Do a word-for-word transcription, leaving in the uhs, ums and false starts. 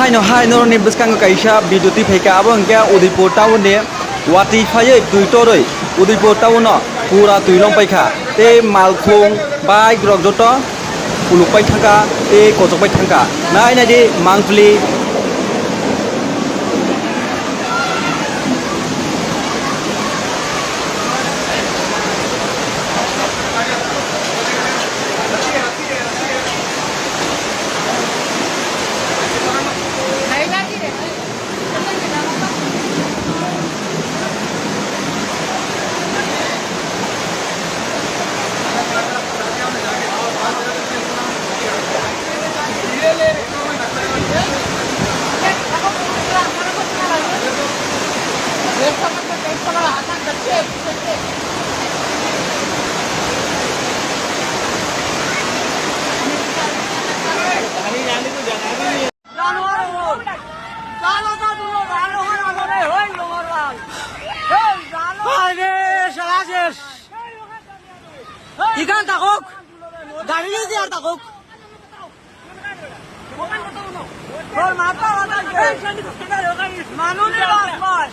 Haino hai norokni bwskango kaisa video twi phaikha, abo hwnkhe Udaipur town ni watwi phaiwi twi torwi Udaipur town no pura twi longpaikha, tei malkhung, bike rok joto kulukpai thangkha tei kochokpai thangkha. Nai naidi mangpili. Hai re, sala jes. Ikan takok. Gari ni diar takok. Manuni bas bas.